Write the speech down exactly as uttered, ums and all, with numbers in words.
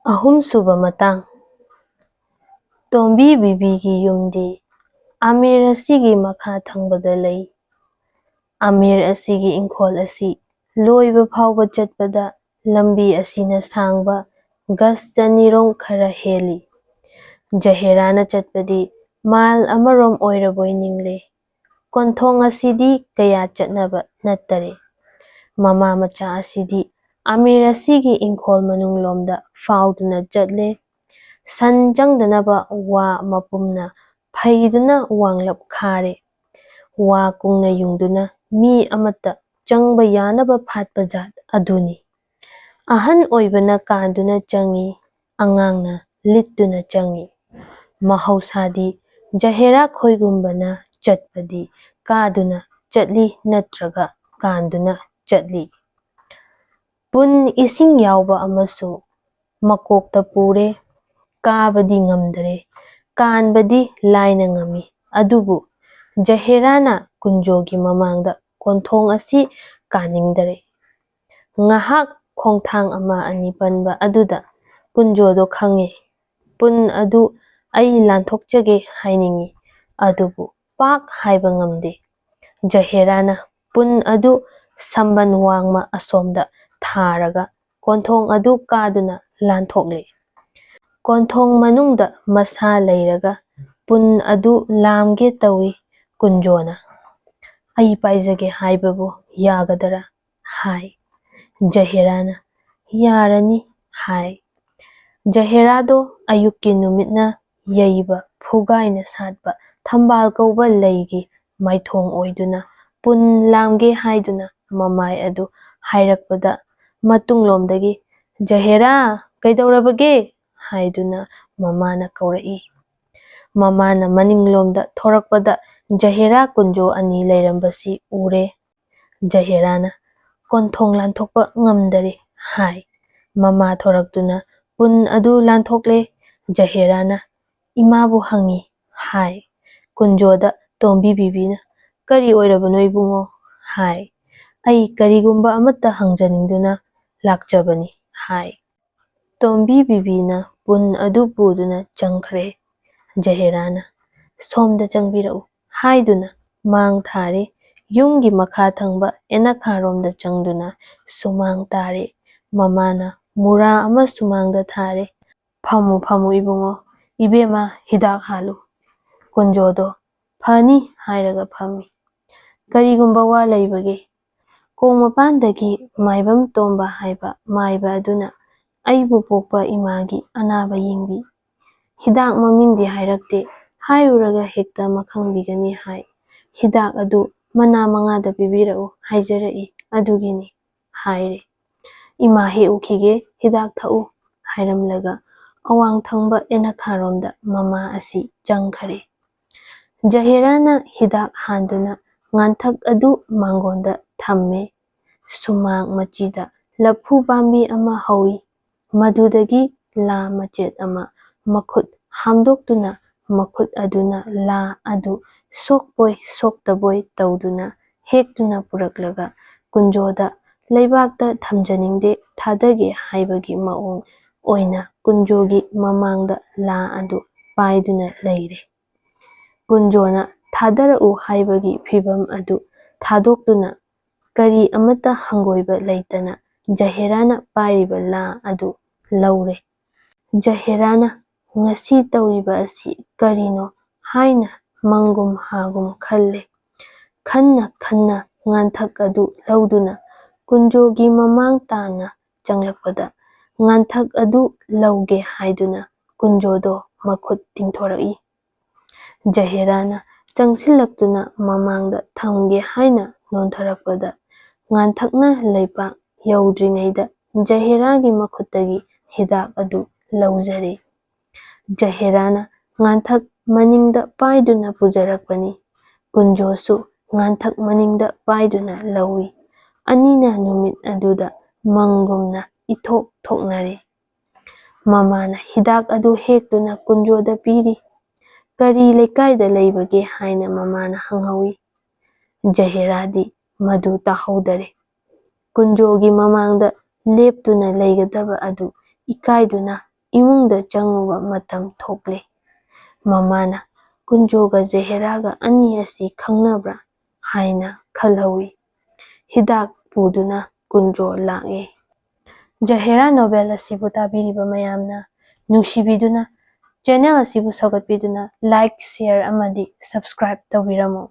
ꯑꯍꯨꯝꯁꯨꯕ ꯃꯇꯥꯡ꯫ ꯇꯣꯝꯕꯤ ꯕꯤꯕꯤꯒꯤ ꯌꯨꯝꯗꯤ ꯑꯃꯤꯔ ꯑꯁꯤꯒꯤ ꯃꯈꯥ ꯊꯪꯕꯗ ꯂꯩ꯫ ꯑꯃꯤꯔ ꯑꯁꯤꯒꯤ ꯏꯪꯈꯣꯜ ꯑꯁꯤ ꯂꯣꯏꯕ ꯐꯥꯎꯕ ꯆꯠꯄꯗ ꯂꯝꯕꯤ ꯑꯁꯤꯅ ꯁꯥꯡꯕ ꯒꯖ ꯆꯅꯤꯔꯣꯝ ꯈꯔ ꯍꯦꯜꯂꯤ꯫ ꯖꯍꯦꯔꯥꯅ ꯆꯠꯄꯗꯤ ꯃꯥꯏꯜ ꯑꯃꯔꯣꯝ ꯑꯣꯏꯔꯕꯣꯏ ꯅꯤꯡꯂꯦ꯫ ꯀꯣꯟꯊꯣꯡ ꯑꯁꯤꯗꯤ ꯀꯌꯥ ꯆꯠꯅꯕ ꯅꯠꯇꯔꯦ꯫ ꯃꯃꯥ ꯃꯆꯥ ꯑꯁꯤꯗꯤ ꯑꯃꯤꯔ ꯑꯁꯤꯒꯤ ꯏꯪꯈꯣꯜ ꯃꯅꯨꯡꯂꯣꯝꯗ ꯐꯥꯎꯗꯨꯅ ꯆꯠꯂꯦ꯫ ꯁꯟ ꯆꯪꯗꯅꯕ ꯋꯥ ꯃꯄꯨꯝꯅ ꯐꯩꯗꯨꯅ ꯋꯥꯡꯂꯞ ꯈꯥꯔꯦ꯫ ꯋꯥ ꯀꯨꯡꯅ ꯌꯨꯡꯗꯨꯅ ꯃꯤ ꯑꯃꯠꯇ ꯆꯪꯕ ꯌꯥꯅꯕ ꯐꯥꯠꯄ ꯖꯥꯠ ꯑꯗꯨꯅꯤ꯫ ꯑꯍꯟ ꯑꯣꯏꯕꯅ ꯀꯥꯟꯗꯨꯅ ꯆꯪꯏ, ꯑꯉꯥꯡꯅ ꯂꯤꯠꯇꯨꯅ ꯆꯪꯏ꯫ ꯃꯍꯧꯁꯥꯗꯤ ꯖꯍꯦꯔꯥ ꯈꯣꯏꯒꯨꯝꯕꯅ ꯆꯠꯄꯗꯤ ꯀꯥꯗꯨꯅ ꯆꯠꯂꯤ ꯅꯠꯇ꯭ꯔꯒ ꯀꯥꯟꯗꯨꯅ ꯆꯠꯂꯤ꯫ ꯄꯨꯟ ꯏꯁꯤꯡ ꯌꯥꯎꯕ ꯑꯃꯁꯨ ꯃꯀꯣꯛꯇ ꯄꯨꯔꯦ꯫ ꯀꯥꯕꯗꯤ ꯉꯝꯗꯔꯦ, ꯀꯥꯟꯕꯗꯤ ꯂꯥꯏꯅ ꯉꯝꯃꯤ꯫ ꯑꯗꯨꯕꯨ ꯖꯍꯦꯔꯥꯅ ꯀꯨꯟꯖꯣꯒꯤ ꯃꯃꯥꯡꯗ ꯀꯣꯟꯊꯣꯡ ꯑꯁꯤ ꯀꯥꯅꯤꯡꯗꯔꯦ꯫ ꯉꯥꯏꯍꯥꯛ ꯈꯣꯡꯊꯥꯡ ꯑꯃ ꯑꯅꯤ ꯄꯟꯕ ꯑꯗꯨꯗ ꯀꯨꯟꯖꯣꯗꯣ ꯈꯪꯉꯦ꯫ ꯄꯨꯟ ꯑꯗꯨ ꯑꯩ ꯂꯥꯟꯊꯣꯛꯆꯒꯦ ꯍꯥꯏꯅꯤꯡꯏ, ꯑꯗꯨꯕꯨ ꯄꯥꯛ ꯍꯥꯏꯕ ꯉꯝꯗꯦ꯫ ꯖꯍꯦꯔꯥꯅ ꯄꯨꯟ ꯑꯗꯨ ꯁꯝꯕꯟ ꯋꯥꯡꯃ ꯑꯁꯣꯝꯗ ꯊꯥꯔꯒ ꯀꯣꯟꯊꯣꯡ ꯑꯗꯨ ꯀꯥꯗꯨꯅ ꯂꯥꯟꯊꯣꯛꯂꯦ꯫ ꯀꯣꯟꯊꯣꯡ ꯃꯅꯨꯡꯗ ꯃꯁꯥ ꯂꯩꯔꯒ ꯄꯨꯟ ꯑꯗꯨ ꯂꯥꯝꯒꯦ ꯇꯧꯏ ꯀꯨꯟꯖꯣꯅ꯫ "ꯑꯩ ꯄꯥꯏꯖꯒꯦ ꯍꯥꯏꯕꯕꯨ ꯌꯥꯒꯗꯔꯥ?" ꯍꯥꯏ꯫ ꯖꯍꯦꯔꯥꯅ "ꯌꯥꯔꯅꯤ" ꯍꯥꯏ꯫ ꯖꯍꯦꯔꯥꯗꯣ ꯑꯌꯨꯛꯀꯤ ꯅꯨꯃꯤꯠꯅ ꯌꯩꯕ ꯐꯨꯒꯥꯏꯅ ꯁꯥꯠꯄ ꯊꯝꯕꯥꯜ ꯀꯧꯕ ꯂꯩꯒꯤ ꯃꯥꯏꯊꯣꯡ ꯑꯣꯏꯗꯨꯅ ꯄꯨꯟ ꯂꯥꯝꯒꯦ ꯍꯥꯏꯗꯨꯅ ꯃꯃꯥꯏ ꯑꯗꯨ ꯍꯥꯏꯔꯛꯄꯗ ꯃꯇꯨꯡꯂꯣꯝꯗꯒꯤ "ꯖꯍꯦꯔꯥ, ꯀꯩꯗꯧꯔꯕꯒꯦ?" ꯍꯥꯏꯗꯨꯅ ꯃꯃꯥꯅ ꯀꯧꯔꯛꯏ꯫ ꯃꯃꯥꯅ ꯃꯅꯤꯡꯂꯣꯝꯗ ꯊꯣꯔꯛꯄꯗ ꯖꯍꯦꯔꯥ ꯀꯨꯟꯖꯣ ꯑꯅꯤ ꯂꯩꯔꯝꯕꯁꯤ ꯎꯔꯦ꯫ ꯖꯍꯦꯔꯥꯅ "ꯀꯣꯟꯊꯣꯡ ꯂꯥꯟꯊꯣꯛꯄ ꯉꯝꯗꯔꯦ" ꯍꯥꯏ꯫ ꯃꯃꯥ ꯊꯣꯔꯛꯇꯨꯅ ꯄꯨꯟ ꯑꯗꯨ ꯂꯥꯟꯊꯣꯛꯂꯦ꯫ ꯖꯍꯦꯔꯥꯅ "ꯏꯃꯥꯕꯨ ꯍꯪꯉꯤ" ꯍꯥꯏ꯫ ꯀꯨꯟꯖꯣꯗ ꯇꯣꯝꯕꯤ ꯕꯤꯕꯤꯅ "ꯀꯔꯤ ꯑꯣꯏꯔꯕꯅꯣ ꯏꯕꯨꯡꯉꯣ?" ꯍꯥꯏ꯫ "ꯑꯩ ꯀꯔꯤꯒꯨꯝꯕ ꯑꯃꯠꯇ ꯍꯪꯖꯅꯤꯡꯗꯨꯅ ꯂꯥꯛꯆꯕꯅꯤ" ꯍꯥꯏ꯫ ꯇꯣꯝꯕꯤ ꯕꯤꯕꯤꯅ ꯄꯨꯟ ꯑꯗꯨ ꯄꯨꯗꯨꯅ ꯆꯪꯈ꯭ꯔꯦ꯫ ꯖꯍꯦꯔꯥꯅ "ꯁꯣꯝꯗ ꯆꯪꯕꯤꯔꯛꯎ" ꯍꯥꯏꯗꯨꯅ ꯃꯥꯡ ꯊꯥꯔꯦ꯫ ꯌꯨꯝꯒꯤ ꯃꯈꯥ ꯊꯪꯕ ꯑꯦꯅꯈꯥꯔꯣꯝꯗ ꯆꯪꯗꯨꯅ ꯁꯨꯃꯥꯡ ꯇꯥꯔꯦ꯫ ꯃꯃꯥꯅ ꯃꯨꯔꯥ ꯑꯃ ꯁꯨꯃꯥꯡꯗ ꯊꯥꯔꯦ꯫ "ꯐꯝꯃꯨ, ꯐꯝꯃꯨ ꯏꯕꯨꯡꯉꯣ꯫ ꯏꯕꯦꯝꯃ, ꯍꯤꯗꯥꯛ ꯍꯥꯜꯂꯨ꯫" ꯀꯨꯟꯖꯣꯗꯣ "ꯐꯅꯤ" ꯍꯥꯏꯔꯒ ꯐꯝꯃꯤ꯫ "ꯀꯔꯤꯒꯨꯝꯕ ꯋꯥ ꯂꯩꯕꯒꯦ?" ꯀꯣꯡ ꯃꯄꯥꯟꯗꯒꯤ ꯃꯥꯏꯕꯝ ꯇꯣꯝꯕ ꯍꯥꯏꯕ ꯃꯥꯏꯕ ꯑꯗꯨꯅ ꯑꯩꯕꯨ ꯄꯣꯛꯄ ꯏꯃꯥꯒꯤ ꯑꯅꯥꯕ ꯌꯦꯡꯕꯤ꯫ "ꯍꯤꯗꯥꯛ ꯃꯃꯤꯡꯗꯤ ꯍꯥꯏꯔꯛꯇꯦ, ꯍꯥꯏꯔꯨꯔꯒ ꯍꯦꯛꯇ ꯃꯈꯪꯕꯤꯒꯅꯤ ꯍꯥꯏ꯫ ꯍꯤꯗꯥꯛ ꯑꯗꯨ ꯃꯅꯥ ꯃꯉꯥꯗ ꯄꯤꯕꯤꯔꯛꯎ ꯍꯥꯏꯖꯔꯛꯏ, ꯑꯗꯨꯒꯤꯅꯤ" ꯍꯥꯏꯔꯦ꯫ "ꯏꯃꯥ ꯍꯦꯛ ꯎꯈꯤꯒꯦ, ꯍꯤꯗꯥꯛ ꯊꯛꯎ" ꯍꯥꯏꯔꯝꯂꯒ ꯑꯋꯥꯡ ꯊꯪꯕ ꯑꯦꯅꯈꯥꯔꯣꯝꯗ ꯃꯃꯥ ꯑꯁꯤ ꯆꯪꯈꯔꯦ꯫ ꯖꯍꯦꯔꯥꯅ ꯍꯤꯗꯥꯛ ꯍꯥꯟꯗꯨꯅ ꯉꯥꯟꯊꯛ ꯑꯗꯨ ꯃꯥꯡꯒꯣꯟꯗ ꯊꯝꯃꯦ꯫ ꯁꯨꯃꯥꯡ ꯃꯆꯤꯗ ꯂꯐꯨ ꯄꯥꯝꯕꯤ ꯑꯃ ꯍꯧꯏ꯫ ꯃꯗꯨꯗꯒꯤ ꯂꯥ ꯃꯆꯦꯠ ꯑꯃ ꯃꯈꯨꯠ ꯍꯥꯝꯗꯣꯛꯇꯨꯅ, ꯃꯈꯨꯠ ꯑꯗꯨꯅ ꯂꯥ ꯑꯗꯨ ꯁꯣꯛꯄꯣꯏ ꯁꯣꯛꯇꯕꯣꯏ ꯇꯧꯗꯨꯅ ꯍꯦꯛꯇꯨꯅ ꯄꯨꯔꯛꯂꯒ ꯀꯨꯟꯖꯣꯗ "ꯂꯩꯕꯥꯛꯇ ꯊꯝꯖꯅꯤꯡꯗꯦ, ꯊꯥꯗꯒꯦ" ꯍꯥꯏꯕꯒꯤ ꯃꯑꯣꯡ ꯑꯣꯏꯅ ꯀꯨꯟꯖꯣꯒꯤ ꯃꯃꯥꯡꯗ ꯂꯥ ꯑꯗꯨ ꯄꯥꯏꯗꯨꯅ ꯂꯩꯔꯦ꯫ ꯀꯨꯟꯖꯣꯅ "ꯊꯥꯗꯔꯛꯎ" ꯍꯥꯏꯕꯒꯤ ꯐꯤꯚꯝ ꯑꯗꯨ ꯊꯥꯗꯣꯛꯇꯨꯅ ꯀꯔꯤ ꯑꯃꯠꯇ ꯍꯪꯒꯣꯏꯕ ꯂꯩꯇꯅ ꯖꯍꯦꯔꯥꯅ ꯄꯥꯏꯔꯤꯕ ꯂꯥ ꯑꯗꯨ ꯂꯧꯔꯦ꯫ ꯖꯍꯦꯔꯥꯅ "ꯉꯁꯤ ꯇꯧꯔꯤꯕ ꯑꯁꯤ ꯀꯔꯤꯅꯣ?" ꯍꯥꯏꯅ ꯃꯪꯒꯨꯝ ꯍꯥꯒꯨꯝ ꯈꯜꯂꯦ꯫ ꯈꯟꯅ ꯈꯟꯅ ꯉꯥꯟꯊꯛ ꯑꯗꯨ ꯂꯧꯗꯨꯅ ꯀꯨꯟꯖꯣꯒꯤ ꯃꯃꯥꯡ ꯇꯥꯅ ꯆꯪꯂꯛꯄꯗ, ꯉꯥꯟꯊꯛ ꯑꯗꯨ ꯂꯧꯒꯦ ꯍꯥꯏꯗꯨꯅ ꯀꯨꯟꯖꯣꯗꯣ ꯃꯈꯨꯠ ꯇꯤꯡꯊꯣꯔꯛꯏ꯫ ꯖꯍꯦꯔꯥꯅ ꯆꯪꯁꯤꯜꯂꯛꯇꯨꯅ ꯃꯃꯥꯡꯗ ꯊꯝꯒꯦ ꯍꯥꯏꯅ ꯅꯣꯟꯊꯔꯛꯄꯗ, ꯉꯥꯟꯊꯛꯅ ꯂꯩꯄꯥꯛ ꯌꯧꯗ꯭ꯔꯤꯉꯩꯗ ꯖꯍꯦꯔꯥꯒꯤ ꯃꯈꯨꯠꯇꯒꯤ ꯍꯤꯗꯥꯛ ꯑꯗꯨ ꯂꯧꯖꯔꯦ꯫ ꯖꯍꯦꯔꯥꯅ ꯉꯥꯟꯊꯛ ꯃꯅꯤꯡꯗ ꯄꯥꯏꯗꯨꯅ ꯄꯨꯖꯔꯛꯄꯅꯤ꯫ ꯀꯨꯟꯖꯣꯁꯨ ꯉꯥꯟꯊꯛ ꯃꯅꯤꯡꯗ ꯄꯥꯏꯗꯨꯅ ꯂꯧꯏ꯫ ꯑꯅꯤꯅ ꯅꯨꯃꯤꯠ ꯑꯗꯨꯗ ꯃꯪꯒꯨꯝꯅ ꯏꯊꯣꯛ ꯊꯣꯛꯅꯔꯦ꯫ ꯃꯃꯥꯅ ꯍꯤꯗꯥꯛ ꯑꯗꯨ ꯍꯦꯛꯇꯨꯅ ꯀꯨꯟꯖꯣꯗ ꯄꯤꯔꯤ꯫ "ꯀꯔꯤ ꯂꯩꯀꯥꯏꯗ ꯂꯩꯕꯒꯦ?" ꯍꯥꯏꯅ ꯃꯃꯥꯅ ꯍꯪꯍꯧꯏ꯫ ꯖꯍꯦꯔꯥꯗꯤ ꯃꯗꯨ ꯇꯥꯍꯧꯗꯔꯦ꯫ ꯀꯨꯟꯖꯣꯒꯤ ꯃꯃꯥꯡꯗ ꯂꯦꯞꯇꯨꯅ ꯂꯩꯒꯗꯕ ꯑꯗꯨ ꯏꯀꯥꯏꯗꯨꯅ ꯏꯃꯨꯡꯗ ꯆꯪꯉꯨꯕ ꯃꯇꯝ ꯊꯣꯛꯂꯦ꯫ ꯃꯃꯥꯅ "ꯀꯨꯟꯖꯣꯒ ꯖꯍꯦꯔꯥꯒ ꯑꯅꯤ ꯑꯁꯤ ꯈꯪꯅꯕ꯭ꯔꯥ?" ꯍꯥꯏꯅ ꯈꯜꯍꯧꯏ꯫ ꯍꯤꯗꯥꯛ ꯄꯨꯗꯨꯅ ꯀꯨꯟꯖꯣ ꯂꯥꯛꯏ꯫ ꯖꯍꯦꯔꯥ ꯅꯣꯕꯦꯜ ꯑꯁꯤꯕꯨ ꯇꯥꯕꯤꯔꯤꯕ ꯃꯌꯥꯝꯅ ꯅꯨꯡꯁꯤꯕꯤꯗꯨꯅ ꯆꯦꯅꯦꯜ ꯑꯁꯤꯕꯨ ꯁꯧꯒꯠꯄꯤꯗꯨꯅ ꯂꯥꯏꯛ, ꯁꯤꯌꯔ ꯑꯃꯗꯤ ꯁꯕꯁꯀ꯭ꯔꯥꯏꯕ ꯇꯧꯕꯤꯔꯝꯃꯨ꯫